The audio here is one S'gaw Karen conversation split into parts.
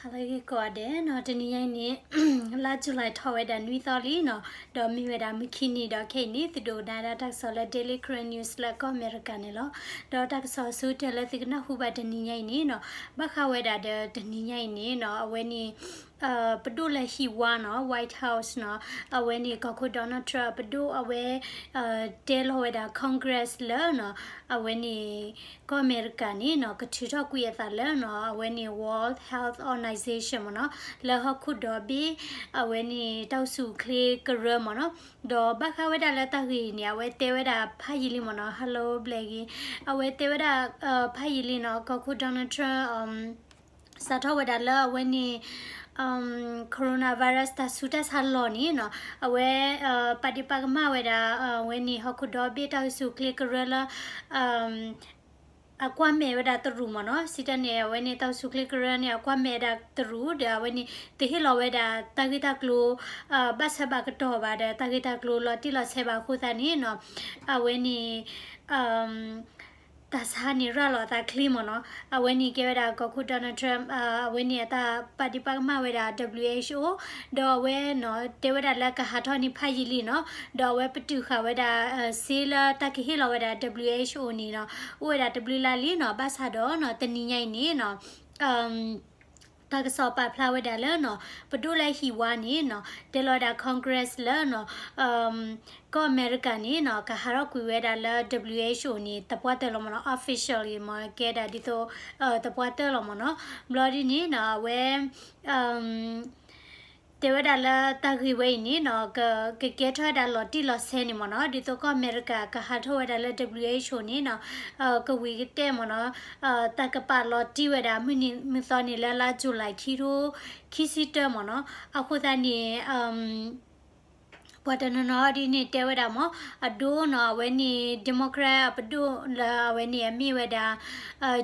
ဟါလၢအဂ့ၤကိးဂၤဒဲးနီၤ, တနံၤညါအံၤန့ၣ် လါ July ထီၣ်ဝဲဒၣ်နွံသီလံနီၤ, ဒီးမ့ၢ်ဝဲဒၣ်မုၢ်ခံနံၤဒီးခဲအံၤန့ၣ် သုဒိကနၣ်ဝဲဒၣ်တၢ်ကစီၣ်လၢ Daily Karen News လၢကီၢ်အမဲရကၤန့ၣ်လီၤ. ဒီးတၢ်ကစီၣ်အဆိကတၢၢ်လၢသုကနၢ်ဟူဘၣ်တနံၤညါအံၤန့ၣ်နီၤ, ဘၣ်ဃးဝဲဒၣ်ဒီးတနံၤညါအံၤန့ၣ်နီၤ, အဝဲန့ၣ် ပဒိၣ်လၢဟံၣ်ဝါနီၤ, White House နီၤ, အဝဲန့ၣ်ကီၢ်ခိၣ် Donald Trump အပဒိၣ်အဝဲ တဲလီၤဝဲဒၣ် Congress လၢနီၤ, အဝဲန့ၣ် ကီၢ်အမဲရကၤန့ၣ်နီၤ ကထုးထီၣ်ကွံာ်အသးလၢနီၤ, အဝဲန့ၣ် World Health Organization မ့ၢ်နီၤ, လၢဟီၣ်ခိၣ်ဒီဘ့ၣ် အဝဲန့ၣ်တၢ်အိၣ်ဆူၣ်အိၣ်ချ့ကရၢမ့ၢ်နီၤ. ဒီးဘၣ်ဃးဝဲဒၣ်လၢတၢ်ဂ့ၢ်န့ၣ် အဝဲတဲဝဲဒၣ်ဖးယံာ်လံမ့ၢ်နီၤ, Hello ဘျဲၣ်ဂ့ၤ, အဝဲတဲဝဲဒၣ် ဖးယံာ်လံနီၤ, ကီၢ်ခိၣ် Donald Trump စးထီၣ်ဝဲဒၣ်လၢအဝဲန့ၣ် coronavirus တၢ်ဆူးတၢ်ဆါလီၢ်န့ၣ်နီၤ, အဝဲ ပာ်ဒ့ၣ်ပာ်ကမၣ်ဝဲဒၣ် အဝဲန့ၣ်ဟီၣ်ခိၣ်ဒီဘ့ၣ်တၢ်အိၣ်ဆူၣ်အိၣ်ချ့ကရၢလၢ အကွၢ်မဲာ်ဝဲဒၣ်တရူးမ့ၢ်နီၤ, စံးတၢ်န့ၣ် အဝဲန့ၣ်တၢ်အိၣ်ဆူၣ်အိၣ်ချ့ကရၢန့ၣ် အကွၢ်မဲာ်ဝဲဒၣ်တရူးဒီး အဝဲန့ၣ် တဟ့ၣ်လီၤဝဲဒၣ်တၢ်ဂ့ၢ်တၢ်ကျိၤ ဘၣ်ဆၢဘၣ်ကတီၢ်ဘၣ်ဒီး တၢ်ဂ့ၢ်တၢ်ကျိၤလီၤတံၢ်လီၤဆဲးဘၣ်အဃိသတးန့ၣ်နီၤ, အဝဲန့ၣ် တၢ်ဆါန့ၣ်ရၤလီၤအသးချ့မ့ၢ်နီၤ, အဝဲန့ၣ်ကဲဝဲဒၣ်ကီၢ်ခိၣ် Donald Trump အဝဲန့ၣ်အတၢ်ပာ်ဒ့ၣ်ပာ်ကမၣ်ဝဲဒၣ် WHO ဒီးအဝဲနီၤ တဲဝဲဒၣ်လၢကဟးထီၣ်န့ၢ်ဖးယံာ်လံနီၤ, ဒီးအဝဲပတုာ်ဃာ်ဝဲဒၣ် စ့လၢတၢ်ကဟ့ၣ်လီၤဝဲဒၣ် WHO န့ၣ်နီၤ အိၣ်ဝဲဒၣ်တဘျုးလါလံနီၤ, ဘၣ်ဆၣ်ဒီးနီၤ တနံၤညါအံၤန့ၣ်နီၤ တၢ်ကစီၣ်ပာ်ဖျါဝဲဒၣ်လၢနီၤ ပဒိၣ်လၢဟံၣ်ဝါန့ၣ်နီၤ တဲလီၤဝဲဒၣ် Congress လၢနီၤ ကီၢ်အမဲရကၤန့ၣ်နီၤ ကဟးထီၣ်ကွံာ်ဝဲဒၣ်လၢ WHO န့ၣ် သပှၢ်တၢၢ်လီၤမ့ၢ်နီၤ, officially မ့ၢ်ကဲဒၣ်ဒ်သိး သပှၢ်တၢၢ်လီၤမ့ၢ်နီၤ, ဘျီဒ်န့ၣ်နီၤ အဝဲ တဲဝဲဒၣ်လၢတၢ်ဂ့ၢ်ဝဲအံၤန့ၣ်နီၤ ကကဲထီၣ်ဝဲဒၣ်လီၤတံၢ်လီၤဆဲးန့ၣ်မ့ၢ်နီၤ, ဒ်သိးကီၢ်အမဲရကၤကဟးထီၣ်ဝဲဒၣ်လၢ WHO န့ၣ်နီၤ ကဝံၤကတၢၢ်မ့ၢ်နီၤ တၢ်ကပာ်လီၤတံၢ်ဝဲဒၣ်မုၢ်နံၤမုၢ်သီန့ၣ်လၢလါ July ခံထိခံဆံတၢမ့ၢ်နီၤ, အဃိသတးန့ၣ် ပှၤတနီၤနီၤဒ်န့ၣ်တဲဝဲဒၣ်မ့ၢ် အဒိနီၤ အဝဲန့ၣ် Democrat အပဒိၣ်လၢအဝဲန့ၣ်အမ့ၢ်ဝဲဒၣ်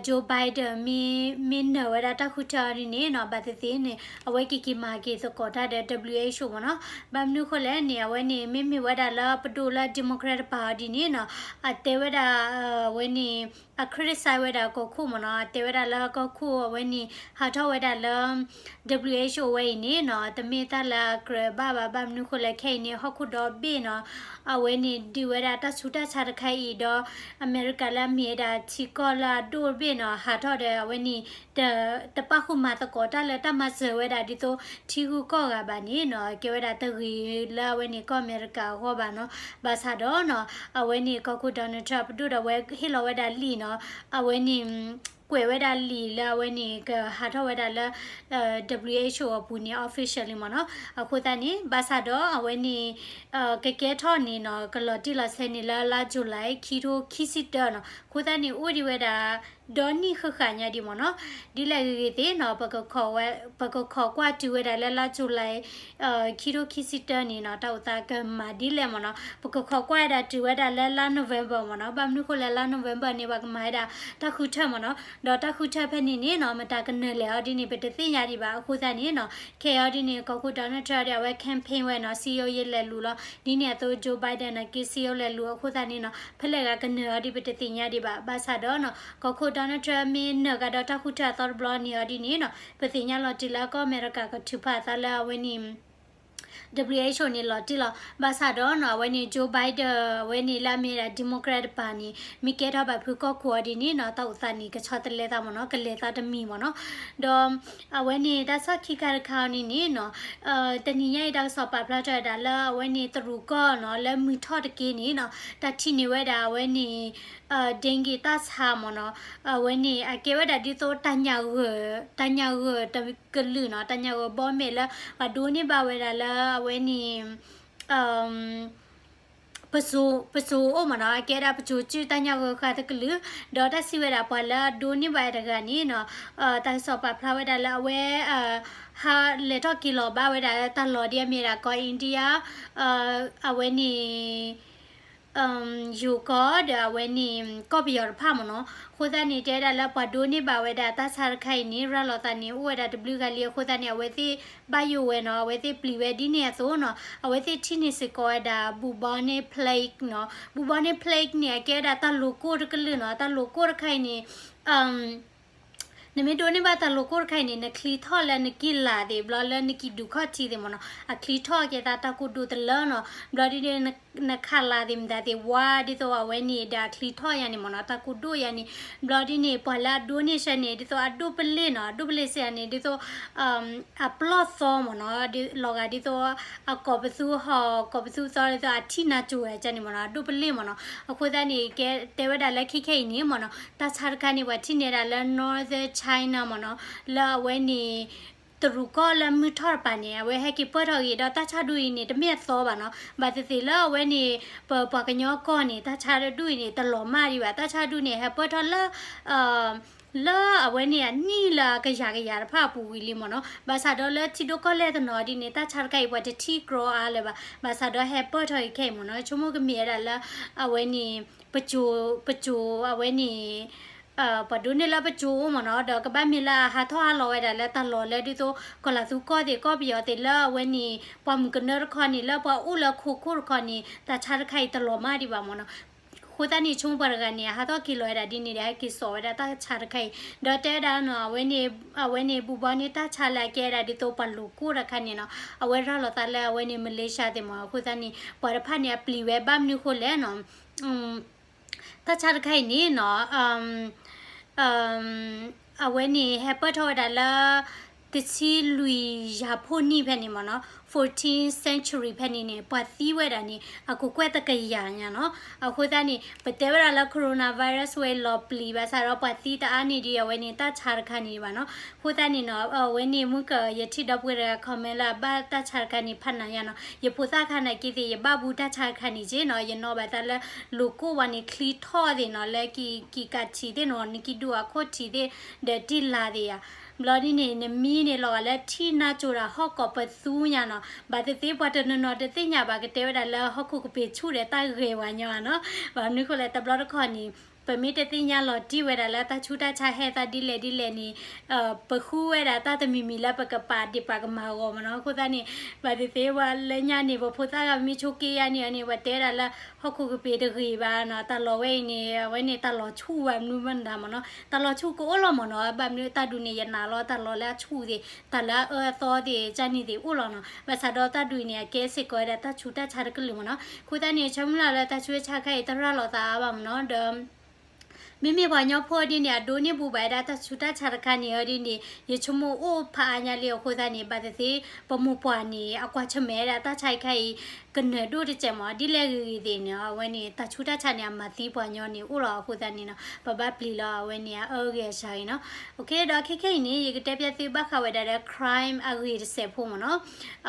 Joe Biden မ့ၢ် မ့ၢ်နၢၤဝဲဒၣ်တၢ်ဃုထၢအီၤဒ်န့ၣ်နီၤ ဘၣ်သ့ၣ်သ့ၣ်န့ၣ် အဝဲက့ၤက့ၤမၤက့ၤသကိးတၢ်ဒီး WHO မ့ၢ်နီၤ, ဘၣ်မနုၤဃိလဲၣ်န့ၣ် အဝဲန့ၣ် မ့မ့ၢ်ဝဲဒၣ်လၢပဒိၣ်လၢ Democrat တပၤအီၤဒ်န့ၣ်နီၤ အတဲဝဲဒၣ် အဝဲန့ၣ် အ criticize ဝဲဒၣ်ကီၢ်ခိၣ်မ့ၢ်နီၤ, အတဲဝဲဒၣ်လၢကီၢ်ခိၣ်အဝဲန့ၣ် ဟးထီၣ်ဝဲဒၣ်လၢ WHO ဝဲအံၤန့ၣ်နီၤ တမ့ၢ်တၢ်လၢအကြၢးဘၣ်ဘၣ်, ဘၣ်မနုၤဃိလဲၣ်ခဲအံၤန့ၣ် ဟီၣ်ခိၣ်ဒီဘ့ၣ်နီၤ အဝဲန့ၣ်ဒုးဝဲဒၣ်တၢ်ဆူးတၢ်ဆါတခါအံၤဒီး အမဲရကၤလၢအမ့ၢ်ဝဲဒၣ်ထံကီၢ်လၢအဒိၣ်တဘ့ၣ်နီၤ ဟးထီၣ်ဒီးအဝဲန့ၣ် တ တပာ်ဃုာ်မၤသကိးတၢ်လၢတၢ်မၤစၢၤဝဲဒၣ်ဒ်သိးထံဂုၤကီၢ်ဂၤဘၣ်န့ၣ်နီၤ ကဲဝဲဒၣ်တဂ့ၤလၢအဝဲန့ၣ်ကီၢ်အမဲရကၤအဂီၢ်ဘၣ်နီၤ, ဘၣ်ဆၣ်ဒီးနီၤ အဝဲန့ၣ်ကီၢ်ခိၣ် Donald Trump ပဒိၣ်ဒီးအဝဲဟ့ၣ်လီၤဝဲဒၣ်လံာ်နီၤ အဝဲန့ၣ် ကွဲးဝဲဒၣ်လံာ်လၢအဝဲန့ၣ် ကဟးထီၣ်ဝဲဒၣ်လၢ WHO အပူၤန့ၣ် officially မ့ၢ်နီၤ, အဃိသတးန့ၣ် ဘၣ်ဆၣ်ဒီးအဝဲန့ၣ် ကကဲထီၣ်န့ၣ်နီၤ ကလီၤတံၢ်လီၤဆဲးန့ၣ်လၢလါ July ခံထိခံဆံတၢနီၤ, အဃိသတးန့ၣ် အိၣ်ဒံးဝဲဒၣ် ဒီနံၣ်ဃၣ်ဃၣ်ညါဒံးမ့ၢ်နီၤ, ဒ်လဲၣ်ဂ့ၤဂ့ၤသ့ၣ်နီၤ ပကခိးကွၢ်တုၤဝဲဒၣ်လၢလါ July ခံထိခံဆံတၢန့ၣ်နီၤ တၢ်အိၣ်သးကမၤဒ်လဲၣ်မ့ၢ်နီၤ, ပကခိးကွၢ်ဝဲဒၣ်တုၤဝဲဒၣ်လၢလါ November မ့ၢ်နီၤ, ဘၣ်မနုၤဃိလဲၣ်လါ November န့ၣ် ပှၤကမၤဝဲဒၣ်တၢ်ဃုထၢမ့ၢ်နီၤ, ဒီးတၢ်ဃုထၢဖဲန့ၣ်န့ၣ်နီၤ မတၤကနၢၤလဲၣ်အီၤဒ်န့ၣ် ပတသ့ၣ်ညါဒံးဘၣ်, အဃိသတးန့ၣ်နီၤ ခဲအံၤအီၤဒ်န့ၣ် ကီၢ်ခိၣ် Donald Trump ဒီးအဝဲ campaign ဝဲနီၤ စည်းရုံးရေးလဲၤလူၤလီၤ, ဒ်န့ၣ်အသိး Joe Biden န့ၣ်က့ စည်းရုံးလဲၤလူၤ အဃိသတးန့ၣ်နီၤ ဖဲလဲၣ်ဂၤကနၢၤအီၤဒ် ပတသ့ၣ်ညါဒံးဘၣ်, ဘၣ်ဆၣ်ဒီးနီၤ ကီၢ်ခိၣ် Donald Trump မ့ၢ်နၢၤကဒီးတၢ်ဃုထၢအသီတဘျီန့ၣ်အီၤဒ်န့ၣ်နီၤ ပသ့ၣ်ညါလီၤတံၢ်လၢကီၢ်အမဲရကၤကထုးဖးအသးလၢအဝဲန့ၣ် WHO န့ၣ်လီၤတံၢ်လီၤ, ဘၣ်ဆၣ်ဒီးနီၤ အဝဲန့ၣ် Joe Biden အဝဲန့ၣ်လၢအမ့ၢ်ဝဲဒၣ် Democrat တပၤန့ၣ် မ့ၢ်ကဲထီၣ်ဘၣ်ဖုကီၢ်ခိၣ်အီၤဒ်န့ၣ်နီၤ တၢ်အိၣ်သးန့ၣ် ကဆီတလဲသးမ့ၢ်နီၤ ကလဲၤသးတမံၤမ့ၢ်နီၤ, ဒီးအဝဲန့ၣ် တၢ်ဆီၣ်ခံခါတခါအီၤန့ၣ်န့ၣ်နီၤ တနံၤညါအံၤတၢ်ကစီၣ်ပာ်ဖျါထီၣ်ဝဲဒၣ်လၢအဝဲန့ၣ်တရူးကီၢ်နီၤ လၢမုၢ်ထီၣ်တက့ၢ်န့ၣ်နီၤ တၢ်ထံၣ်န့ၢ်ဝဲဒၣ်အဝဲန့ၣ် dengue တၢ်ဆါမ့ၢ်နီၤ, အဝဲန့ၣ် အကဲဝဲဒၣ်ဒ်သိးတၢ်ညၣ်ဂၢၢ် တၢ်ညၣ်ဂၢၢ်တကလုာ်နီၤ တၢ်ညၣ်ဂၢၢ်ဘီမဲာ်လၢ ပှၤဒိးန့ၢ်ဘၣ်ဝဲဒၣ်လၢအဝဲန့ၣ် ပစိၤ ပစိၤအိၣ်မ့ၢ်နီၤ အကဲဒၣ်ပစိၤစုၣ်တၢ်ညၣ်ဂၢၢ်ဃာ်တကလုာ်, ဒီးတၢ်စံးဝဲဒၣ်ပှၤလၢအဒိးန့ၢ်ဘၣ်တဂၤန့ၣ်နီၤ တၢ်ကစီၣ်ပာ်ဖျါဝဲဒၣ်လၢအဝဲ ဟးလဲၤထီၣ်က့ၤလီၤဘၣ်ဝဲဒၣ်တၢ်လီၢ်ဒ်အမ့ၢ်ဒၣ်ကီၢ် India အဝဲန့ၣ် ယိၤကီၢ်ဒီးအဝဲန့ၣ် ကီၢ်ပယီၤတဖၣ်မ့ၢ်နီၤ, အဃိသတးန့ၣ် တဲဝဲဒၣ်လၢပှၤဒိးန့ၢ်ဘၣ်ဝဲဒၣ်တၢ်ဆါတခါအံၤန့ၣ် ရၤလီၤသးန့ၣ် အိၣ်ဝဲဒၣ်တဘျုးဂၤလံ အဃိသတးန့ၣ် အဝဲသ့ၣ်ဘၣ်ယိၣ်ဝဲနီၤ အဝဲသ့ၣ်ပျံၤဝဲဒ်န့ၣ်အသိးနီၤ အဝဲသ့ၣ်ထံၣ်န့ၢ်စ့ၢ်ကီးဝဲဒၣ် bubonic plague နီၤ, bubonic plague န့ၣ် အကဲဝဲဒၣ်တၢ်လိၤကိၢ်တကလုာ်နီၤ, တၢ်လိၤကိၢ်တခါအံၤန့ၣ် နမ့ၢ်ဒိးန့ၢ်ဘၣ်တၢ်လိၤကိၢ်တခါအံၤန့ၣ် နချံထီၣ်လၢနက့ၢ်လၤသ့ၣ် ဘျီလၢနက့ၤဒုးခီၣ်ထံးသ့ၣ်မ့ၢ်နီၤ, အချံထီၣ်ကဲသးတၢ်ကိၢ်ဒိၣ်တလၢနီၤ, ဘျီဒ်န့ၣ် နခးလၤသ့ၣ်မတၤသ့ၣ်ဝါ ဒ်သိးအဝဲန့ၣ်ဒီးအချံထီၣ်ယၤန့ၣ်မ့ၢ်နီၤ, တၢ်ကိၢ်ဒိၣ်ယၤန့ၣ်, ဘျီဒ်န့ၣ် ပှၤလၢအဒိးန့ၢ်ဆၢန့ၣ် ဒ်သိးအဒိၣ်ပလ့ၣ်နီၤ, အဒိၣ်ပလ့ၣ်စ့ၢ်ယၤန့ၣ် ဒ်သိး အပျီၢ်သီမ့ၢ်နီၤ, လီၤဂာ်ဒ်သိး အကိးပသူဟီၣ် ကိးပသူသီ ဒ်သိးအထံၣ်နၤကၠိၤဝဲကန့ၣ်မ့ၢ်နီၤ, အဒိၣ်ပလ့ၣ်မ့ၢ်နီၤ, အဃိသတးန့ၣ် ကဲတဲဝဲဒၣ်လၢခဲခဲအံၤန့ၣ်မ့ၢ်နီၤ, တၢ်ဆါတခါန့ၣ် ပှၤထံၣ်န့ၢ်ဒၣ်လၢ Northern China မ့ၢ်နီၤ, လၢအဝဲန့ၣ် တရူးကီၢ်လၢမုၢ်ထီၣ်တပၤန့ၣ် အဝဲဟဲက့ၤပၢၢ်ထီၣ်ဂ့ၤဒီးတၢ်ဆါဒူအံၤန့ၣ် တမ့ၢ်အသီဘၣ်နီၤ, ဘၣ်သ့ၣ်သ့ၣ်လၢအဝဲန့ၣ် ပ ပှၤကညီကီၢ်န့ၣ် တၢ်ဆါဒူအံၤန့ၣ် တလီၤမၢ်ဒံးဘၣ်, တၢ်ဆါဒူန့ၣ် ဟဲပၢၢ်ထီၣ်လၢ လၢအဝဲန့ၣ်အနံၣ်လၢအကယၤကယၤတဖၣ်အပူၤဝံၤလံမ့ၢ်နီၤ, ဘၣ်ဆၣ်ဒီးလၢထံဒိၣ်ကီၢ်လဲၢ်တနီၤဒ်န့ၣ် တၢ်ဆါတခါအံၤပှၤတထံၣ်ကြီအါလၢၤဘၣ်, ဘၣ်ဆၣ်ဒီးဟဲပၢၢ်ထီၣ်အံၤခဲအံၤမ့ၢ်နီၤ, ဆိကမိၣ်ကမ့ၢ်ဝဲဒၣ်လၢ အဝဲန့ၣ် ပစိၤ ပစိၤ အဝဲန့ၣ် ပှၤဒိးန့ၢ်လၢပစိၤအိၣ်မ့ၢ်နီၤ, ဒီးကဘၣ်မ့ၢ်လၢအဟးထီၣ်ဟးလီၤဝဲဒၣ်လၢတၢ်လီၢ်လၢဒ်သိး ကီၢ်လၤသူကီၢ်သ့ၣ် ကီၢ်ပယီၤသ့ၣ်လၢအဝဲန့ၣ် ပှၤမုၣ်ကနၢတခီန့ၣ် လၢပှၤအိၣ်လၢခိခိၣ်တခီန့ၣ် တၢ်ဆါတခါအံၤတလီၤမၢ်ဒံးဘၣ်မ့ၢ်နီၤ, အဃိသတးန့ၣ် ဆိကမိၣ်ပှၤတဂၤန့ၣ် အဟးထီၣ်က့ၤလီၤဝဲဒၣ်ဒ်န့ၣ်ဒီး ဟဲက့ၤစိာ်ဝဲဒၣ်တၢ်ဆါတခါအံၤ, ဒီးတဲဝဲဒၣ်နီၤ အဝဲန့ၣ် အဝဲန့ၣ် ဘူးဘီန့ၢ်တၢ်ဆါလၢအကဲဝဲဒၣ်ဒ်သိးပှၤလိၤကိၢ်တခါန့ၣ်နီၤ, အဝဲရၤလီၤသးလၢအဝဲန့ၣ် Malaysia သ့ၣ်မ့ၢ်နီၤ, အဃိသတးန့ၣ် ပှၤတဖၣ်န့ၣ် အပျံၤဝဲဘၣ်မနုၤဃိလဲၣ်နီၤ တၢ်ဆါတခါအံၤန့ၣ်နီၤ အဝဲန့ၣ် ဟဲပၢၢ်ထီၣ်ဝဲဒၣ်လၢ တဆံလွံၢ်ယၤဖှိၣ်နံၣ်ဖဲန့ၣ်မ့ၢ်နီၤ, fourteenth century ဖဲန့ၣ်န့ၣ် ပှၤသံဝဲဒၣ်န့ၣ် အကကွဲၢ်တကယၤညါနီၤ, အဃိသတးန့ၣ် ပတဲဝဲဒၣ်လၢ coronavirus ဝဲလီၤပျံၤဘၣ်ဆၣ်ဒီး ပှၤသံတအါန့ၢ်ဒံးအဝဲန့ၣ် တၢ်ဆါတခါန့ၣ်ဘၣ်နီၤ, အဃိသတးန့ၣ်နီၤ အဝဲန့ၣ် မုၢ်က ယထံၣ်ဒီပုၢ်ဝဲၢ်တဂၤ comment လၢအဘၣ်တၢ်ဆါတခါန့ၣ် ဖးနၤညါနီၤ, ယဖိသၣ်ခါနာ်က့သ့ၣ် ယဘၣ်ဘူးတၢ်ဆါတခါန့ၣ်က့နီၤ, ယနီၣ်ဘၣ်သးလၢ လိၤကိၢ်ဝဲန့ၣ် ချံထီၣ်သ့ၣ်နီၤ, လၢက့ၤ က့ၤကးထံးသ့ၣ်နီၤ, နက့ၤဒိၣ်အခိၣ်ထံးသ့ၣ် ဒီးတ့ၢ်လါသ့ၣ်ယါ, ဘျီဒ်န့ၣ် နမံန့ၣ်လီၤဂာ်လၢထံၣ်နၤကၠိၤဒီးဟီၣ်ကိးပသူညါနီၤ, ဘၣ်သ့ၣ်သ့ၣ်ပှၤတနီၤနီၤတသ့ၣ်ညါဘၣ် ကတဲဝဲဒၣ်လၢဟီၣ်ခိၣ်ကပ့ၤဆူၣ်ဒီးတၢ်ဂဲၤဝဲညါနီၤ, ဘၣ်မနုၤဃိလဲၣ် တဘျီတခီၣ်န့ၣ် ပမ့ၢ်တသ့ၣ်ညါလီၤတံၢ်ဝဲဒၣ်လၢတၢ်ဆူးတၢ်ဆါဟဲသးဒ်လဲၣ်ဒ်လဲၣ်န့ၣ် ပဃုဝဲဒၣ်တၢ်တမံၤမံၤလၢပကပာ်ဒ့ၣ်ပာ်ကမၤအဂီၢ်မ့ၢ်နီၤ, အဃိသတးန့ၣ် ဘၣ်သ့ၣ်သ့ၣ်ပှၤလၢညါန့ၣ် ပဖိသၣ်ဂၤမ့ၢ်ဆိးက့ယါန့ၣ်န့ၣ် ပှၤတဲဝဲဒၣ်လၢ ဟီၣ်ခိၣ်ကပ့ၤတဂ့ၤဘၣ်နီၤ, တၢ်လီၢ်ဝဲအံၤန့ၣ် အဝဲန့ၣ်တၢ်လီၢ်ဆူၣ်ဘၣ်မနုၤမနုၤမ့ၢ်နီၤ, တၢ်လီၢ်ဆူၣ်ကအိၣ်လီၤမ့ၢ်နီၤ, ဘၣ်မနုၤတၢ်ဒုးန့ၣ် ယနာ်လီၤ တၢ်လီၢ်လၢအဆူၣ်သ့ၣ် တၢ်လၢအအၢအသီသ့ၣ် ကန့ၣ်သ့ၣ်အိၣ်လီၤနီၤ, ဘၣ်ဆၣ်ဒီးတၢ်ဒုးအံၤန့ၣ် အကဲစ့ၢ်ကီးဝဲဒၣ်တၢ်ဆူးတၢ်ဆါတကလုာ်မ့ၢ်နီၤ, အဃိသတးန့ၣ် ဆၢမုၢ်လၢ်လၢတၢ်ဆူးတၢ်ဆါတခါအံၤ တရၤလီၤသးအါဘၣ်မ့ၢ်နီၤ, ဒီး မ့မ့ၢ်ပှၤကညီဖိဒ်န့ၣ် အဒိးန့ၢ်ဘူးဘၣ်ဝဲဒၣ်တၢ်ဆူးတၢ်ဆါတခါန့ၣ် အဒ်န့ၣ် ယဆိကမိၣ်အိၣ်ဖးအါညါလံအဃိသတးန့ၣ် ဘၣ်သ့ၣ်သ့ၣ် ပမိၢ်ပှၢ်န့ၣ် အကွၢ်ဆၢၣ်မဲာ်ဝဲဒၣ်တၢ်ဆါအံၤခါအံၤ ကနၢၤဒိၣ်တစဲးမ့ၢ် ဒ်လဲၣ်ဂ့ၤဂ့ၤသ့ၣ်န့ၣ် အဝဲန့ၣ် တၢ်ဆူးတၢ်ဆါန့ၣ် အမၤသံပှၤကညီန့ၣ်အိၣ်လီၤအဃိသတးန့ၣ်နီၤ ပဘၣ်ပျံၤလီၤအဝဲန့ၣ် အအၢဂ့ၤအစှၤဂ့ၤနီၤ, ဒီးခဲခဲအံၤန့ၣ် ယကတဲပျဲသုဘၣ်ဃးဝဲဒၣ်ဒီး crime အဂ့ၢ်တစဲးဖိမ့ၢ်နီၤ,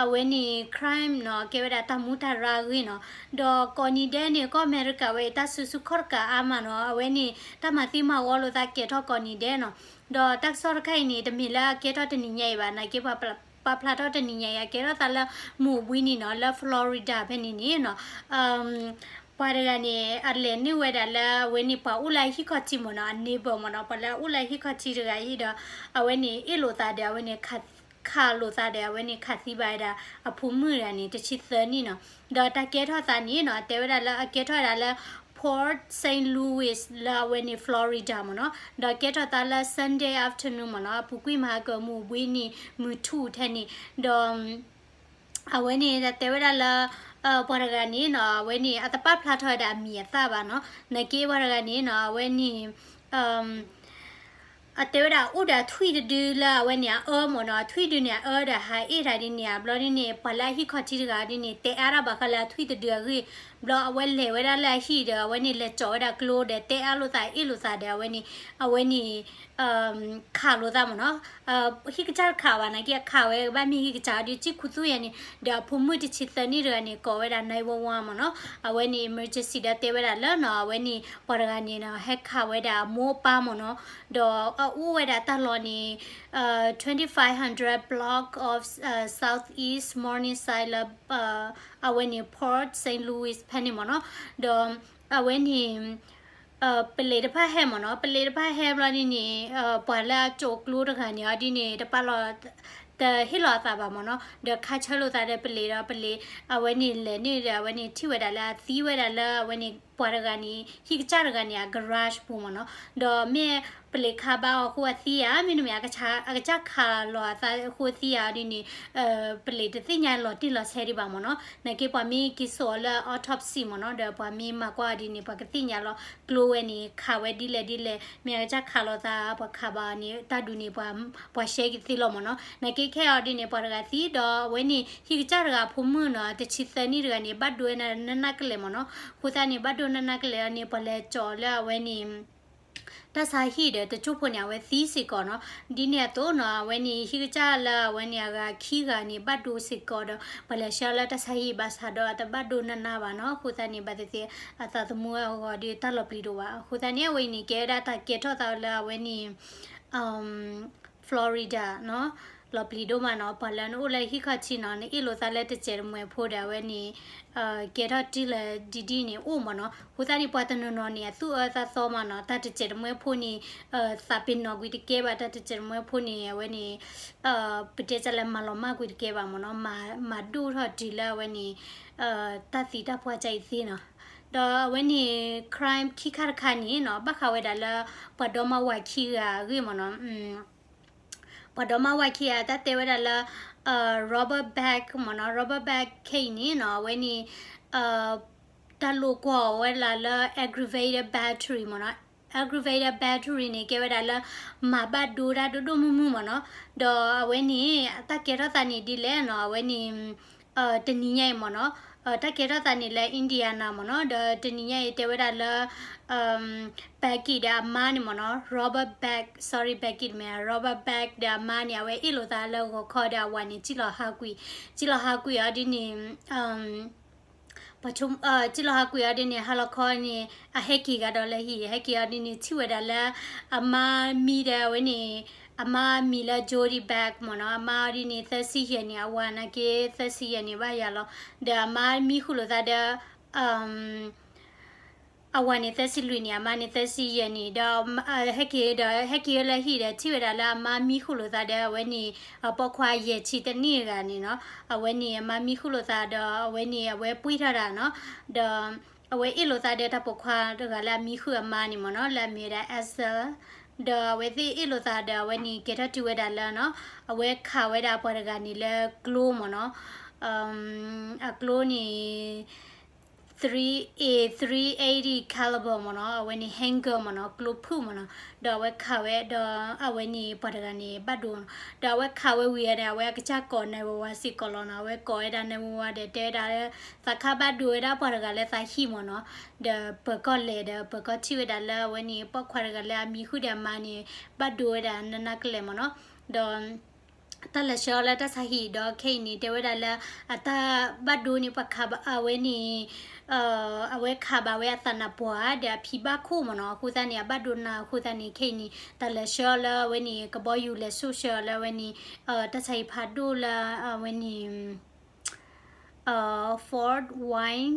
အဝဲန့ၣ် crime နီၤ ကဲဝဲဒၣ်တၢ်မူတၢ်ရၢအဂ့ၢ်နီၤ, ဒီးကိးနံၤဒဲးန့ၣ် ကီၢ်အမဲရကၤဝဲအံၤ တၢ်စုဆူၣ်ခီၣ်တကးအါမးနီၤ, အဝဲန့ၣ် တၢ်မၤသံမၤဝီလိာ်သးကဲထီၣ်ကိးနံၤဒဲးနီၤ, ဒီးတၢ်ကစီၣ်တခါအံၤန့ၣ် တမ့ၢ်လၢအကဲထီၣ်တနံၤညါအံၤဘၣ်, နာ်က့ပှၤပာ်ဖျါထီၣ်တနံၤညါအံၤ အကဲထီၣ်သးလၢမုၢ်ဘှံးနံၤနီၤ လၢ Florida ဖဲန့ၣ်န့ၣ်နီၤ ပှၤတဂၤန့ၣ် အလဲၤနုာ်ဝဲဒၣ်လၢအဝဲန့ၣ် ပှၤအိၣ်လၢအဟံၣ်ခီၣ်ထံးမ့ၢ်နီၤ, အ neighbor မ့ၢ်နီၤ, ပှၤလၢအအိၣ်လၢအဟံၣ်ခီၣ်ထံးတဂၤအံၤဒီး အဝဲန့ၣ် အ့ၣ်လိာ်သးဒီး အဝဲန့ၣ် ခးလိာ်သးဒီး အဝဲန့ၣ် ခးသံဘၣ်ဝဲဒၣ် အဖိမုၣ်တဂၤန့ၣ် တဆံသၢနံၣ်နီၤ, ဒီးတၢ်ကဲထီၣ်သးန့ၣ်နီၤ တဲဝဲဒၣ်လၢအကဲထီၣ်ဝဲဒၣ်လၢ Port Saint Louis လၢအဝဲန့ၣ် Florida မ့ၢ်နီၤ, ဒီးကဲထီၣ်သးလၢ Sunday afternoon မ့ၢ်နီၤ, အပူၤကွံာ်မဟါကမုၢ်ဘှံးနံၤ မုၢ်ထူၣ်ထဲန့ၣ်, ဒီး အဝဲန့ၣ် တဲဝဲဒၣ်လၢ ပှၤတဂၤန့ၣ်နီၤ အဝဲန့ၣ် အတပာ်ဖျါထီၣ်ဝဲဒၣ်အမံၤအသၣ်ဘၣ်နီၤ, နာ်က့ပှၤတဂၤန့ၣ်နီၤ အဝဲန့ၣ် အတဲဝဲဒၣ်အိၣ်ဒီးအထွံၣ်တဒုလၢအဝဲန့ၣ်အအၢမ့ၢ်နီၤ, အထွံၣ်ဒုန့ၣ် အအၢဒီးဟးအ့ၣ်တၢ်ဒ်န့ၣ်ဧါ, ဘျီဒ်န့ၣ် ပှၤလၢအဟံၣ်ခီၣ်ထံးတဂၤဒ်န့ၣ် တဲအါတၢ်ဘၣ်ဃးလၢအထွံၣ်တဒုအဂ့ၢ်, ဘျီအဝဲလဲၤဝဲဒၣ်လၢအဟံၣ်ဒီး အဝဲန့ၣ်လဲၤကၠီၤဝဲဒၣ်ကျိဒီး တဲအါလိာ်သးအ့ၣ်လိာ်သးဒီး အဝဲန့ၣ် အဝဲန့ၣ် ခးလိာ်သးမ့ၢ်နီၤ, ဟံၣ်ကစၢ်တခးဘၣ်နာ်က့ အခးဝဲကဘၣ်မ့ၢ်ဟံၣ်ကစၢ်ဒီး စံၣ်ခူသူၣ်ယဲန့ၣ် ဒီးအဖိမုၣ်တဆံသၢနံၣ်တဂၤန့ၣ် ကိးဝဲဒၣ် nine one one မ့ၢ်နီၤ, အဝဲန့ၣ် emergency ဒီးတဲဝဲဒၣ်လၢနီၤ အဝဲန့ၣ် ပှၤတဂၤန့ၣ်နီၤ ဟဲခးဝဲဒၣ်အမိၢ်အပၢ်မ့ၢ်နီၤ, ဒီးအအိၣ်ဝဲဒၣ်တၢ်လီၢ်န့ၣ် twenty five hundred block of Southeast Morningside လၢ အဝဲန့ၣ် Port Saint Louis ဖဲန့ၣ်မ့ၢ်နီၤ, ဒီး အဝဲန့ၣ် ပလံးတဖၣ်ဟဲမ့ၢ်နီၤ, ပလံးတဖၣ်ဟဲဘျီဒ်န့ၣ် ပှၤလၢအကၠိကျိတဂၤန့ၣ် အီၤဒ်န့ၣ် တပာ်လီၤ တဟ့ၣ်လီၤအသးဘၣ်မ့ၢ်နီၤ, ဒီးခါဆၢလိာ်သးဒီးပလံးဒီးပလံး အဝဲန့ၣ်လဲၤန့ၣ်ဒီး အဝဲန့ၣ်ထံၣ်ဝဲဒၣ်လၢအသံဝဲဒၣ်လၢအဝဲန့ၣ် ပှၤတဂၤန့ၣ် ဟံၣ်ကစၢ်တဂၤန့ၣ် အ garage ပူၤမ့ၢ်နီၤ, ဒီးမ့ၢ်ပလံၤခးဘၣ်အီၤအဃိအသံဧါ, မ့တမ့ၢ် အကစၢ်ခးလီၤအသးအဃိသံဧါဒ်န့ၣ် ပလံၤတသ့ၣ်ညါလီၤတံၢ်လီၤဆဲးဒံးဘၣ်မ့ၢ်နီၤ, နာ်က့ပှၤမ့ၢ်က့ၤစိာ်အီၤလၢ autopsy မ့ၢ်နီၤ, ဒီးပှၤမ့ၢ်မၤကွၢ်အီၤဒ်န့ၣ် ပှၤကသ့ၣ်ညါလီၤကျိဝဲန့ၣ် ခးဝဲဒ်လဲၣ်ဒ်လဲၣ်, မ့ၢ်အကစၢ်ခးလီၤသး ပှၤခးဘၣ်အီၤန့ၣ် တၢ်ဒုးန့ၣ် ပှၤရှဲက့ၤသ့လီၤမ့ၢ်နီၤ, နာ်က့ခဲအံၤဒ်န့ၣ် ပှၤတဂၤသံ ဒီးအဝဲန့ၣ် ဟံၣ်ကစၢ်တဂၤအဖိမုၣ်နီၤ တဆံသၢနံၣ်တဂၤန့ၣ် ဘၣ်ဒိဝဲနးနးကလဲာ်မ့ၢ်နီၤ, အဃိသတးန့ၣ် ဘၣ်ဒိနးနးကလဲာ်အီၤန့ၣ် ပှၤလဲၤကၠီလၢအဝဲန့ၣ် တၢ်ဆါဟံၣ်ဒီးတကၠိၢ်ဖိန့ၣ် အဝဲသံစ့ၢ်ကီးနီၤ, ဒ်န့ၣ်အသိးနီၤ အဝဲန့ၣ် ဟံၣ်ကစၢ်လၢအဝဲန့ၣ် အဂၤခံဂၤန့ၣ် ဘၣ်ဒိစ့ၢ်ကီးဒီး ပှၤလဲၤဆှၢလၢတၢ်ဆါဟံၣ်ဘၣ်ဆၣ်ဒီး အတဘၣ်ဒိနးနးဘၣ်နီၤ, အဃိသတးန့ၣ် ဘၣ်သ့ၣ်သ့ၣ် အသးသမူအဂီၢ်ဒီးတၢ်လီၤပျံၤဒိၣ်ဘၣ်, အဃိသတးန့ၣ် အဝဲအံၤန့ၣ် ကဲဝဲဒၣ်တၢ်ကဲထီၣ်သးလၢအဝဲန့ၣ် Florida နီၤ, လီၤပျံၤဒိၣ်မးနီၤ, ပှၤလၢနအိၣ်လၢဟံၣ်ခီၣ်ထံးနီၤ နအ့ၣ်လိာ်သးလၢတစဲးတမှဲၤဖိဒီး အဝဲန့ၣ် ကဲထီၣ်တံၢ်လၢဒ်ဒ်န့ၣ်အိၣ်မ့ၢ်နီၤ, အဃိသတးန့ၣ် ပှၤတနီၤနီၤန့ၣ် အသူၣ်အၢသးသီမးနီၤ, တၢ်တစဲးတမှဲၤဖိန့ၣ် သးပ့ၤနီၣ်ကွံာ်တကဲဘၣ်, တၢ်တစဲးတမှဲၤဖိန့ၣ် အဝဲန့ၣ် ပတဲတၢ်လၢမၤလီၤမၢ်ကွံာ်တကဲဘၣ်မ့ၢ်နီၤ, မၤဒိၣ်ထီၣ်တုၤလၢအဝဲန့ၣ် တၢ်သံတၢ်ပှၢ်ကအံၤသ့နီၤ, ဒီးအဝဲန့ၣ် crime ခံခါတခါန့ၣ်နီၤ ဘၣ်ဃးဝဲဒၣ်လၢ ပှၤဒီမါဝၤခံဂၤအဂ့ၢ်မ့ၢ်နီၤ, ပှၤဒီမါဝၤခံဂၤ တၢ်တဲဝဲဒၣ်လၢ Robert Beck မ့ၢ်နီၤ, Robert Beck ခဲအံၤန့ၣ်နီၤ အဝဲန့ၣ် တၢ်လိာ်ကွီၢ်ဝဲဒၣ်လၢ aggravated battery မ့ၢ်နီၤ, aggravated battery န့ၣ် ကဲဝဲဒၣ်လၢ မၤဘၣ်ဒိတၢ်ဒိၣ်ဒိၣ်မုၢ်မုၢ်မ့ၢ်နီၤ, ဒီးအဝဲန့ၣ် တၢ်ကဲထီၣ်သးန့ၣ်ဒ်လဲၣ်နီၤ, အဝဲန့ၣ် တနံၤညါအံၤမ့ၢ်နီၤ, တၢ်ကဲထီၣ်သးန့ၣ်လၢ Indiana မ့ၢ်နီၤ, ဒီးတနံၤညါအံၤတဲဝဲဒၣ်လၢ Becky ဒီးအမါန့ၣ်မ့ၢ်နီၤ, Robert Beck, sorry, Becky တမ့ၢ် Robert Beck ဒီးအမါန့ၣ် အဝဲအ့ၣ်လိာ်သးလၢဂီၤခီဒီးအဝၤန့ၣ် စံၣ်လီၤဟးကွံာ်, စံၣ်လီၤဟးကွံာ်အီၤဒ်န့ၣ် ပှၤဆိ စံၣ်လီၤဟးကွံာ်အီၤဒ်န့ၣ် ဟါလီၤခီန့ၣ် အဟဲက့ၤကဒီးလၢဟံၣ်, ဟဲက့ၤအီၤဒ်န့ၣ် ထံၣ်ဝဲဒၣ်လၢ အမါမံဒီးအဝဲန့ၣ် အမါမံၤလၢ Jody Beck မ့ၢ်နီၤ, အမါအီၤဒ်န့ၣ် သၢဆံယဲၢ်နံၣ်, အဝၤနာ်က့ သၢဆံယဲၢ်နံၣ်ဘၣ်ယၤလီၤ, ဒီးအမါမံဃုာ်လိာ်သးဒီး အဝၤန့ၣ် သၢဆံလွံၢ်နံၣ်, အမါန့ၣ် သၢဆံယဲၢ်နံၣ်, ဒီးဟဲက့ၤဒီး ဟဲက့ၤလၢဟံၣ်ဒီး ထံၣ်ဝဲဒၣ်လၢအမါမံဃုာ်လိာ်သးဒီး အဝဲန့ၣ် ပိာ်ခွါယဲၢ်ဆံတနံၣ်အဂၤန့ၣ်နီၤ, အဝဲန့ၣ် အမါမံဃုာ်လိာ်သးဒီး အဝဲန့ၣ် အဝဲပှ့ၤထီၣ်တၢ်နီၤ, ဒီး အဝဲအ့ၣ်လိာ်သးဒီးတၢ်ပိာ်ခွါတဂၤလၢအမံဃုာ်အမါန့ၣ်မ့ၢ်နီၤ, လၢအမံၤဝဲဒၣ် Esther, ဒီးအဝဲသ့ၣ်အ့ၣ်လိာ်သးဒီး အဝဲန့ၣ် ကဲထီၣ်တုၤဝဲဒၣ်လၢနီၤ, အဝဲခးဝဲဒၣ်ပှၤတဂၤန့ၣ်လၢကျိမ့ၢ်နီၤ, အကျိန့ၣ် three A three eighty caliber မ့ၢ်နီၤ, အဝဲန့ၣ် handgun မ့ၢ်နီၤ, ကျိဖုၣ်မ့ၢ်နီၤ, ဒီးအဝဲခးဝဲဒီး အဝဲန့ၣ်ပှၤတဂၤန့ၣ် ဘၣ်ဒိနီၤ, ဒီးအဝဲခးဝဲဝံၤန့ၣ် အဝဲအကစၢ်ကိး nine one one စ့ၢ်ကီးလီၤနီၤ, အဝဲကိးဝဲဒၣ် nine one one ဒီးတဲဝဲဒၣ်လၢ သးခါဘၣ်ဒိဝဲဒၣ်ပှၤတဂၤလၢသးဟံၣ်မ့ၢ်နီၤ, ဒီးပၢၤကီၢ်လဲၤဒီး ပၢၤကီၢ်ထံၣ်ဝဲဒၣ်လၢအဝဲန့ၣ် ပိာ်ခွါတဂၤလၢအမံဃုာ်ဒီးအမါန့ၣ် ဘၣ်ဒိဝဲဒၣ်နးနးကလဲာ်မ့ၢ်နီၤ, ဒီး တၢ်လဲၤဆှၢအီၤလၢတၢ်ဆါဟံၣ်ဒီးခဲအံၤန့ၣ် တဲဝဲဒၣ်လၢ အတၢ်ဘၣ်ဒိန့ၣ် ပှၤခးဘၣ်အဝဲန့ၣ် အဝဲခးဘၣ်ဝဲအသးနးပှၢ်ဒီးအဖံဘၣ်ခိၣ်မ့ၢ်နီၤ, အဃိသတးန့ၣ် အဘၣ်ဒိနးအဃိသတးန့ၣ် ခဲအံၤန့ၣ် တၢ်လဲၤဆှၢအီၤလၢအဝဲန့ၣ် ကဘီယူၤလဲၤဆှၢအီၤလၢအဝဲန့ၣ် တၢ်ဆါဟံၣ်ဖးဒိၣ်လၢအဝဲန့ၣ် Fort Wayne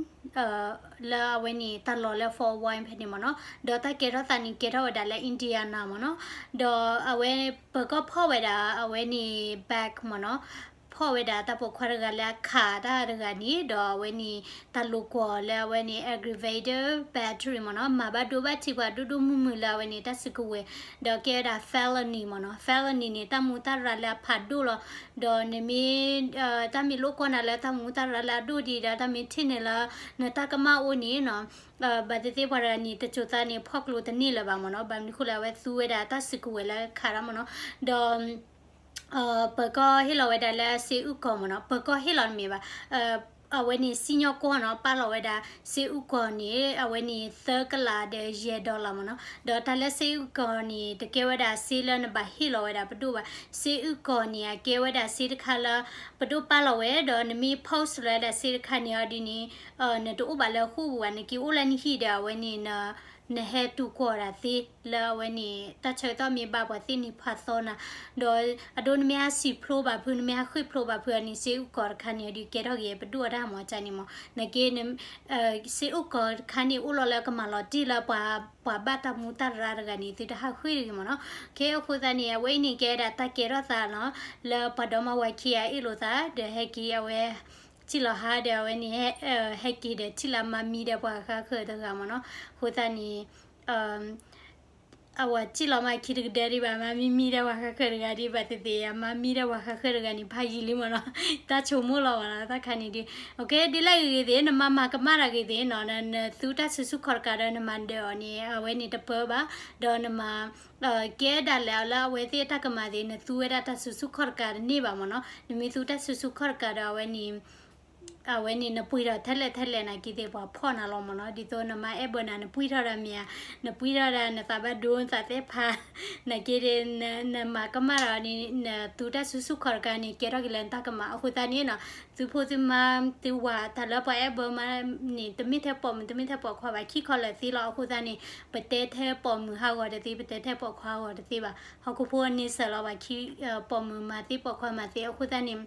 လၢအဝဲန့ၣ် တၢ်လီၢ်လၢ Fort Wayne ဖဲန့ၣ်မ့ၢ်နီၤ, ဒီးတၢ်ကဲထီၣ်သးန့ၣ် ကဲထီၣ်ဝဲဒၣ်လၢ Indiana မ့ၢ်နီၤ, ဒီးအဝဲပၢၤကီၢ်ဖီၣ်ဝဲဒၣ်အဝဲန့ၣ် Beck မ့ၢ်နီၤ, ဖီၣ်ဝဲဒၣ်တၢ်ပိာ်ခွါတဂၤလၢအခးတၢ်တဂၤန့ၣ်, ဒီးအဝဲန့ၣ် တၢ်လိာ်ကွီၢ်လၢအဝဲန့ၣ် aggravated battery မ့ၢ်နီၤ, မၤဘၣ်ဒိဘၣ်ထံးပှၤဒိၣ်ဒိၣ်မုၢ်မုၢ်လၢအဝဲန့ၣ် တၢ်စုကဝဲၤ, ဒီးကဲဝဲဒၣ် felony မ့ၢ်နီၤ, felony န့ၣ် တၢ်မူတၢ်ရၢ်လၢအဖးဒိၣ်လီၤ, ဒီးနမ့ၢ် တၢ်မ့ၢ်လိၣ်ကွီၢ်နၤလၢတၢ်မူတၢ်ရၢ်လၢအဒိၣ်ဒံးဒီး တၢ်မ့ၢ်ထံၣ်န့ၢ်လၢ နတၢ်ကမၣ်အိၣ်န့ၣ်နီၤ, ဘၣ်သ့ၣ်သ့ၣ်ပှၤတဂၤန့ၣ် တစိၤသးန့ၣ် ဖီၣ်ကျိတန့ၢ်လၢၤဘၣ်မ့ၢ်နီၤ, ဘၣ်မနုၤဃိလဲၣ် အဝဲသူဝဲဒၣ်တၢ်စုကဝဲၤလၢခးတၢ်မ့ၢ်နီၤ, ဒီး ပၢၤကီၢ်ဟ့ၣ်လီၤဝဲဒၣ်လၢစ့အုၣ်ကီၤမ့ၢ်နီၤ, ပၢၤကီၢ်ဟ့ၣ်လီၤတမ့ၢ်ဘၣ် အဝဲန့ၣ်စံၣ်ညီၣ်ကွီၢ်နီၤ, ပာ်လီၤဝဲဒၣ်စ့အုၣ်ကီၤန့ၣ် အဝဲန့ၣ်သၢကလးဒီးယဲၢ် dollar မ့ၢ်နီၤ, ဒီးတၢ်လၢစ့အုၣ်ကီၤန့ၣ် တကဲဝဲဒၣ်စ့လၢနဘၣ်ဟ့ၣ်လီၤဝဲဒၣ်ပဒိၣ်ဘၣ်, စ့အုၣ်ကီၤန့ၣ် အကဲဝဲဒၣ်စ့တခါလၢ ပဒိၣ်ပာ်လီၤဝဲ ဒီးနမ့ၢ် post လီၤဝဲဒၣ်စ့တခါန့ၣ်အီၤဒ်န့ၣ် နတအိၣ်ဘၣ်လၢဃိာ်ပူၤဘၣ်, နက့ၤအိၣ်လၢနဟံၣ်ဒီးအဝဲန့ၣ် နဟဲတူၢ်ကီၢ်ဒၣ်သ့လၢအဝဲန့ၣ် တၢ်ဆၢကတီၢ်မ့ၢ်ဘၣ်ပှၤသ့ၣ်န့ၣ်ဖးသီနၤ, ဒီးအဒိနမ့ၢ်ဟးစံၣ်ဖျိဘၣ်ဖု နမ့ၢ်ဟးဃ့ၢ်ဖျိဘၣ်ဖုအန့ၣ် စ့အုၣ်ကီၤတခါန့ၣ် အဒုးကဲထီၣ်က့ၤပဒိၣ်အတၢ်မၤကၢန့ၣ်မ့ၢ် နက့ စ့အုၣ်ကီၤတခါန့ၣ် အိၣ်လီၤလၢကမၤလီၤတံၢ်လၢပှၤ ပှၤဘၣ်တၢ်မူတၢ်ရၢ်တဂၤန့ၣ် သုတဟးဃ့ၢ်တဂ့ၤမ့ၢ်နီၤ, ခဲအံၤအဃိသတးန့ၣ် အဝဲအံၤန့ၣ်ကဲဒၣ်တၢ်ကဲထီၣ်သးနီၤ, လၢပှၤဒီမါဝၤခံဂၤအ့ၣ်လိာ်သး ဒီးဟဲက့ၤအဝဲ ထံၣ်လီၤဟါဒီးအဝဲန့ၣ် ဟဲက့ၤဒီးထံၣ်လၢမါမံဒီးပှၤဃါဃၢၤတဂၤမ့ၢ်နီၤ. အဃိသတးန့ၣ် အဝဲထံၣ်လီၤမးခံတကဒၢဒံးဘၣ် မါမံမံဒီးပှၤဃါဃၢၤတဂၤဒံးဘၣ်သ့ၣ်သ့ၣ် မါမံဒီးပှၤဃါဃၢၤတဂၤန့ၣ် ဖးယံာ်လံမ့ၢ်နီၤ. တၢ်ဆိကမိၣ်လီၤမ့ၢ်နီၤ တၢ်ခါန့ၣ်ဒ် ဒ်လဲၣ်ဂ့ၤဂ့ၤသ့ၣ် နမၤမၤကမၣ်တၢ်ဂ့ၤသ့ၣ်နီၤ နသူတၢ်စုဆူၣ်ခီၣ်တကးဒီးနမၤဒၢးအီၤန့ၣ် အဝဲန့ၣ်တပၢဘၣ် ဒီးနမၤ ကဲဒၣ်လဲာ်အီၤလၢအဝဲသ့ၣ်အတၢ်ကမၣ်သ့ၣ် နသူဝဲဒၣ်တၢ်စုဆူၣ်ခီၣ်တကးတန့ၢ်ဘၣ်မ့ၢ်နီၤ. နမ့ၢ်သူတၢ်စုဆူၣ်ခီၣ်တကးဒီးအဝဲန့ၣ် အဝဲန့ၣ် နပှ့ၤထီၣ်ထဲလဲၣ်ထဲလဲၣ်နာ်က့သ့ၣ် ပှၤဖီၣ်နၤလီၤမ့ၢ်နီၤ. ဒ်သိးနမါအဲၣ်ဘၢနၤ နပှ့ၤထီၣ်ဒၣ်မ့ၢ်ဧါ, နပှ့ၤထီၣ်ဒၣ်နသးဘၣ်ဒိ နသးသ့ၣ်ဖး နာ်က့ဒ် နမၤကမၣ်ဒီးန့ၣ် နသူတၢ်စုဆူၣ်ခီၣ်တကးန့ၣ် ကဲထီၣ်က့ၤလၢနတၢ်ကမၣ်. အဃိသတးန့ၣ်နီၤ သုဖိသုမါသုဝၤ တၢ်လၢပှၤအဲၣ်ဘၢမးန့ၣ် တမ့ၢ်ထဲပိာ်မုၣ် တမ့ၢ်ထဲပိာ်ခွါဘၣ် ခံခီလၢာ်သ့လီၤ. အဃိသတးန့ၣ် ပတဲထဲပိာ်မုၣ်ဟးဂီၤတသ့ ပတဲထဲပိာ်ခွါဟးဂီၤတသ့ဘၣ်. ဟီၣ်ခိၣ်ဖိန့ဆၢၣ်လီၤဘၣ်ခံ ပိာ်မုၣ်မၤသ့ပိာ်ခွါမၤသ့ အဃိသတးန့ၣ်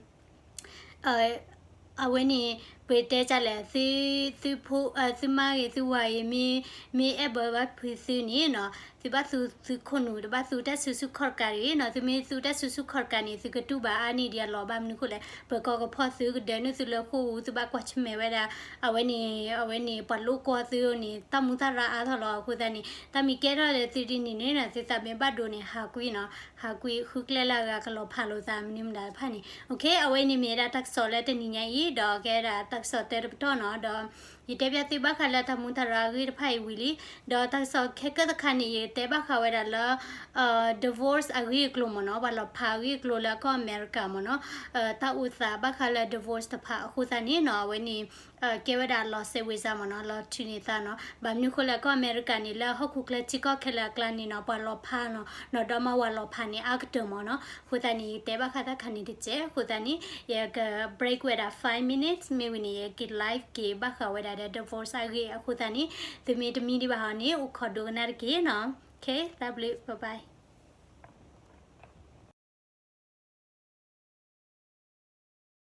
အဝဲန့ၣ် ပတဲဒ်လဲၣ် သုဖိ သုမါဂ့ၤ သုဝၤဂ့ၤ မ့ၢ်အဲၣ်ဘၢဘၣ်ဖုးသုန့ၣ်နီၤ သုဘၣ်သူသုခိၣ်နူာ် တဘၣ်သူတၢ်စုဆူၣ်ခီၣ်တကးတဂ့ၤနီၤ. သုမ့ၢ်သူတၢ်စုဆူၣ်ခီၣ်တကးန့ၣ် သုကတူၢ်ဘၣ်အါန့ၢ်ဒံးအလီၢ် ဘၣ်မနုၤဃိလဲၣ် ပကီၢ်ကဖီၣ်သု ကဒၢနုာ်သုလၢဃိာ်အူ သုဘၣ်ကွၢ်ဆၢၣ်မဲာ်ဝဲဒၣ် အဝဲန့ၣ် အဝဲန့ၣ် ပှၤလိၣ်ကွီၢ်သုန့ၣ် တၢ်မူတၢ်ရၢအါထီၣ်လီၤ. အဃိသတးန့ၣ် တၢ်မ့ၢ်ကဲထီၣ်လၢသုဒ်န့ၣ်န့ၣ်နီၤ သုသးမ့ၢ်ဘၣ်ဒိန့ၣ် ဟးကွံာ်နီၤ ဟးကွံာ်ဃုကျဲလၢအဂၤ ကလီၤဖးလိာ်သးမနုၤမတၤတဖၣ်န့ၣ် အဝဲန့ၣ်မ့ၢ်ဝဲဒၣ်တၢ်ကစီၣ်လၢတနံၤညါအံၤ ဒီးကဲဒၣ်တၢ်ကစီၣ်တၢတပတီၢ်နီၤ ဒီး ယတဲဘၣ်သုဘၣ်ဃးလၢတၢ်မူတၢ်ရၢအဂ့ၢ်တဖၣ်အံၤဝံၤလံ ဒီးတၢ်ကစီၣ်ခဲကၢၣ်တခါန့ၣ် ယတဲဘၣ်ဃးဝဲဒၣ်လၢ divorce အဂ့ၢ်အကျိၤမ့ၢ်နီၤ ပှၤလီၤဖးအဂ့ၢ်အကျိၤလၢကီၢ်အမဲရကၤမ့ၢ်နီၤ တၢ်အိၣ်သးဘၣ်ဃးလၢ divorce တဖၣ်အဃိသတးန့ၣ်နီၤ အဝဲန့ၣ် ကဲဝဲဒၣ်လီၤစဲးဝ့ၤစါမ့ၢ်နီၤ လီၤထုးန့ၢ်သးနီၤ ဘၣ်မနုၤဃိလဲၣ် ကီၢ်အမဲရကၤန့ၣ် လၢဟီၣ်ခိၣ်ချၢထံကီၢ်ခဲလၢာ်အကျါန့ၣ်နီၤ ပှၤလီၤဖးနီၤ နီၢ်ဒီမါဝၤလီၤဖးန့ၣ် အါကတၢၢ်မ့ၢ်နီၤ အဃိသတးန့ၣ် ယတဲဘၣ်ဃးတၢ်ခါန့ၣ်တစဲး အဃိသတးန့ၣ် ယက break ဝဲဒၣ် five minutes မ့ၢ်ဝံၤန့ၣ် ယက့ၤ live က့ၤဘၣ်ဃးဝဲဒၣ်ဒီး divorce အဂ့ၢ်အဃိသတးန့ၣ် သုမ့ၢ်တမံဒံးဘၣ်ဟီန့ၣ် အိၣ်ခိးဒိကနၣ်တက့ၢ်နီၤ okay တၢ်ဘျုး bye bye